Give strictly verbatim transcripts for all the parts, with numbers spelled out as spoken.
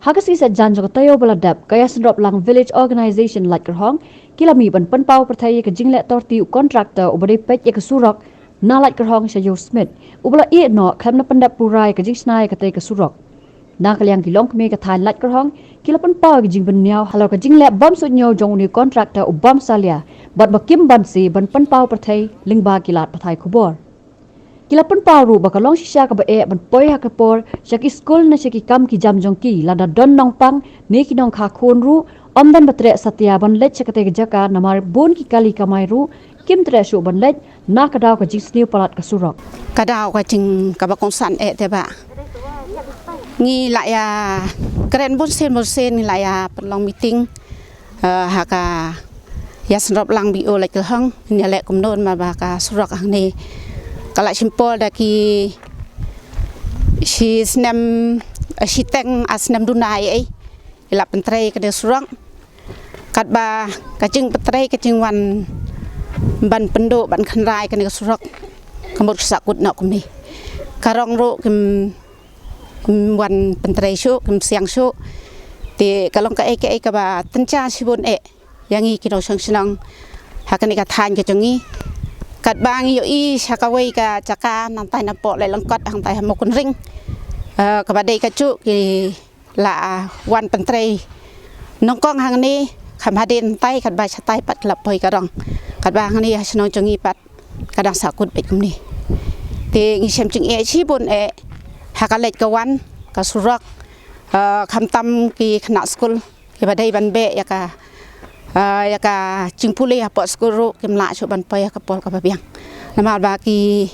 Ha ka sngi Saitjaiñ jong ka taïew ba la dep, ka Ïasynroplang Village Organisation Laitkyrhong ki la mih ban pynpaw pyrthei ïa ka jingleh torti u contractor uba dei peit ïa ka surok na Laitkyrhong sha Ïew Smit, uba la ïeh noh khlem da pyndep pura ïa ka jingshna ïa katei ka surok. Na ka liang ki longkmie ka thaiñ Laitkyrhong ki la pynpaw ïa ka jingbynñiaw halor ka jingleh bym suidñiew jong une u contractor u bym salia, bad ba kim banse ban pynpaw pyrthei lyngba ki lad pathai khubor. Ki la pynpaw ruh ba ka long shisha kaba eh ban poi ha ka por sha ki skul ne sha ki kam ki jam jong ki, lada don nongpang ne ki nongkha khun ruh ym don ba treh satia ban leit sha katei ka jaka, namar bun ki kali kamai ruh kim treh shuh ban leit na ka daw ka jingsniew palat ka surok. Ka daw ka jing kaba kongsan eh te ba ngi la ïa kren bunsien bunsien, ngi la ïa pynlong meeting, eh, ha ka Ïasynroplang B O Laitkyrhong, ngin ïaleh kumno namar ba ka surok hangne ka la shim por da ki shi snem, eh, shiteng ar snem duna ei ei. Ki la pyntrei kane ka surok. Katba ka jingpyntrei ka jingwan ban pynduh ban kynrai kane ka surok ka mut ka sahkut noh kumne. Ka rong ruh kim, kim wan pyntrei shuh, kim siang shuh. Te ka long kaei kaei kaba tynjar shibun eh ïa ngi ki nongshong shnong ha kane ka thaiñ ka jong ngi. Katba ngi ïohi sha kawei ka jaka nangtai napoh Laitlangkot hangtai ha Mawkynreng, eh, kaba dei kajuh ki la, ah, wan pyntrei nyngkong hangne, kham hadien tai katba shatai pat ka la poi ka rong. Katba hangne ha shnong jong ngi pat ka dang sahkut beit kumne. Te ngi shem jingeh shibun eh ha ka leit ka wan ka surok, ah, khamtam ki khynnah skul kiba dei ban beh ïa ka, ah, ïa ka jingpule hapoh skul ruh kim lah shuh ban poi ha ka por kaba biang. Namar ba ki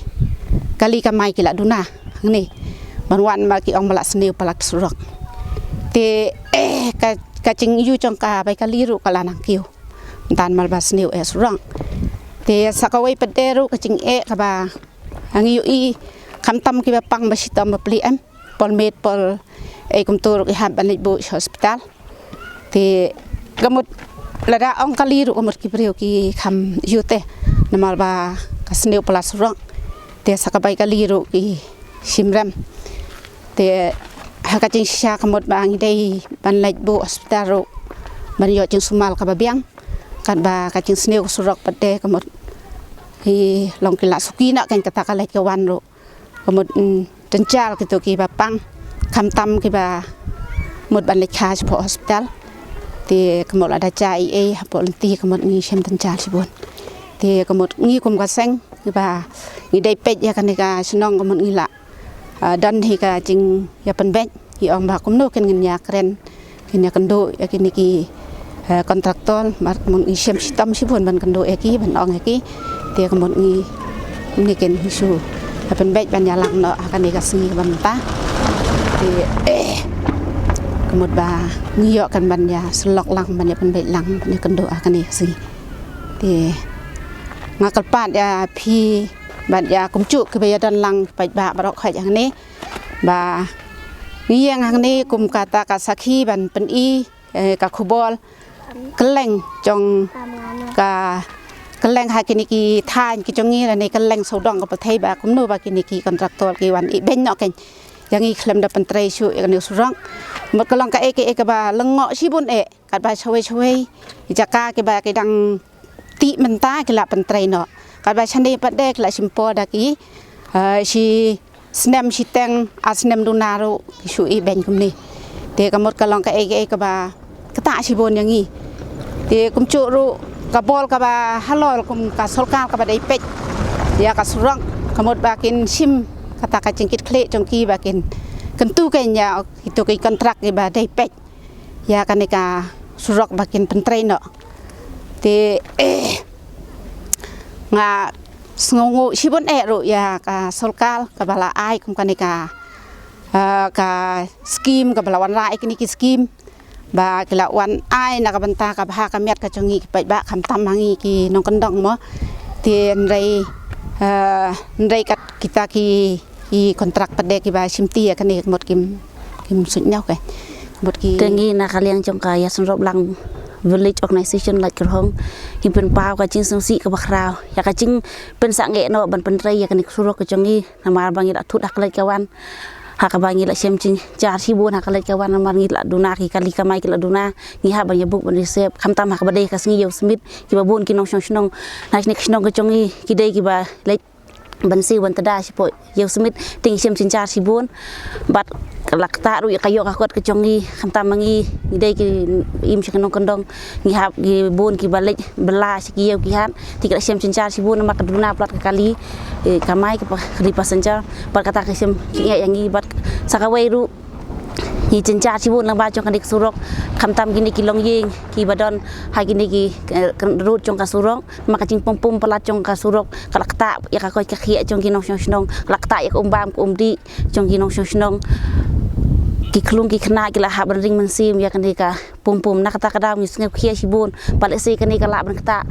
kali kamai ki la duna hangne ban wan ba ki ong ba la sniew palat surok. Te, eh, ka, ka jingïohi jong ka bai kali ruh ka la nang kiew. Mynta namar ba sniew eh surok. Te sa kawei pat de ruh ka jingeh kaba ngi ïohi khamtam kiba pang ba shitom ba plie em. Por miet por ei kumto ruh ki hap ban leit buh sha hospital. Te ka mut lada ong kali ruh ka mut ki briew ki kham ïohi te namar ba ka sniew palat surok. Te sa ka bai kali ruh ki shim rem. Te ha ka jingshisha ka mut ba ngi dei ban leit buh hospital ruh ban ïoh jingsumar kaba biang. Katba ka jingsniew ka surok pat de ka mut ki long ki la suki noh kein kata ka leit ka wan ruh. Ka mut, mm, tynjar kito kiba pang, khamtam kiba mut ban leit kha shapoh hospital. Te ka mut lada jia ei ei hapoh lynti ka mut ngi shem tynjar shibun. Te ka mut ngi kum ka seng kiba ngi dei peit ïa kane ka shnong ka mut ngi la, ah, don hi ka jingïapynbeit. Ngi ong ba kumno kin ngin ïa kren, ngin ïa kynduh ïa kine ki, eh, kontraktor, namar ka mut ngi shem shitom shibun ban kynduh ïa ki, ban ong ïa ki. Te ka mut ngi, ngi kin shu ïapynbeit ban ïalang noh ha kane ka sngi kaba mynta. Te, eh, ka mut ba ngi ïoh kan ban ïasyllok lang, ban ïapynbeit lang, ban ïakynduh ha kane ka sngi. Te nga kyrpad ïa phi bad ïa kumjuh kiba ïadon lang paidbah baroh khoit hangne. Ba ngi ïeng hangne kum kata ka sakhi ban pyni, eh, ka khubor kylleng jong ka, kylleng ha kine ki thaiñ ki jong ngi lane kylleng sawdong ka pyrthei ba kumno ba kine ki kontraktor ki wan ibeiñ noh kein ïa ngi khlem da pyntrei shuh ïa kane ka surok. Mut ka long kaei kaei kaba lyngngoh shibun eh. Katba shawei shawei ki jaka kiba ki dang tih mynta ki la pyntrei noh. Katba shane pat de ki la shim por da ki, eh, shi snem shiteng ar snem duna ruh ki shu ibeiñ kumne. Te ka mut ka long kaei kaei kaba ktah shibun ïa ngi. Te kumjuh ruh ka bor kaba halor kum ka sorkar kaba dei peit ïa ka surok ka mut ba kin shim kata ka jingkitkhlieh jong ki ba kin kyntu kein ïa kito ki kontrak kiba dei peit ïa kane ka surok ba kin pyntrei noh. Te, eh, nga sngewnguh shibun eh ruh ïa ka sorkar kaba la ai kum kane ka, eh, ka skim kaba la wanrah ïa kine ki skim ba ki la wan ai na ka bynta ka bha ka miat ka jong ngi ki paidbah khamtam ha ngi ki nongkyndong mo. Te hynrei, eh, hynrei kat kita ki ki kontrak pat de kiba shimti ïa kane ka mut kim, kim suidñiew kein. Ka mut ki Te ngi na ka liang jong ka Ïasynroplang Village Organisation Laitkyrhong ngi pynpaw ka jingsngewsih kaba khraw ïa ka jingpynsangeh noh ban pyntrei ïa kane ka surok ka jong ngi namar ba ngi la thut ha ka leit ka wan. Ha kaba ngi la shem jynjar shibun ha ka leit ka wan namar ngi la duna, ki kali kamai ki la duna, ngi hap ban ïa book ban reserve, khamtam ha kaba dei ka sngi Ïewsmit, kiba bun ki nongshong shnong na kine ki shnong ka jong ngi ki dei kiba leit ban siew ban tda shapoh Ïewsmit, te ngi shem jynjar shibun. Bad ka la ktah ruh ïa ka ïoh ka kot ka jong ngi, khamtam ma ngi, ngi dei ki im sha ki nongkyndong, ngi hap ki bun kiba leit bylla sha ki ïew ki hat, te ki la shem jynjar shibun namar ka duna palat ka kali, eh, kamai, ka pa-, kali passenger, bad kata ka shem jingeh ïa ngi, bad sa kawei ruh ngi jynjar shibun lyngba jong kane ka surok, khamtam kine ki longïing kiba don ha kine ki, eh, road jong ka surok, namar ka jingpum pum palat jong ka surok ka la ktah ïa ka koit ka khiah jong ki nongshong shnong, ka la ktah ïa ka um bam ka um dih jong ki nongshong shnong. Ki khlung ki khynnah ki la hap ban ring mynsiem ïa kane ka pum pum. Na kata ka daw ngi sngewkhia shibun ba lehse kane ka lah ban ktah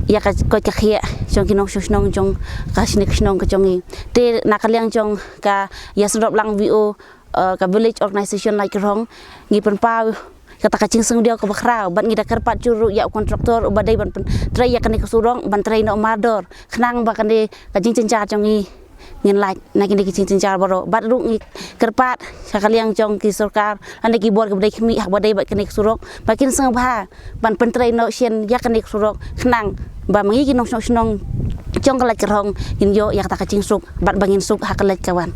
ïa ka koit ka khiah jong ki nongshong shnong jong ka shane ka shnong ka jong ngi. Te na ka liang jong ka Ïasynroplang V O, eh, ka Village Organization Laitkyrhong, ngi pynpaw kata ka jingsngewdiaw kaba khraw bad ngi da kyrpad jur ruh ïa u contractor uba dei ban pyn-, trei ïa kane ka surok ban trei noh mardor, khnang ba kane ka jingjynjar jong ngi ngin lait na kine ki jingjynjar baroh. Bad ruh ngi kyrpad sha ka liang jong ki sorkar lane ki bor kiba dei khmih ha kaba dei bad kane ka surok ba kin sngewbha ban pyntrei noh shen ïa kane ka surok, khnang ba ma ngi ki nongshong shnong jong ka Laitkyrhong ngin ïoh ïa kata ka jingsuk bad ba ngin suk ha ka leit ka wan.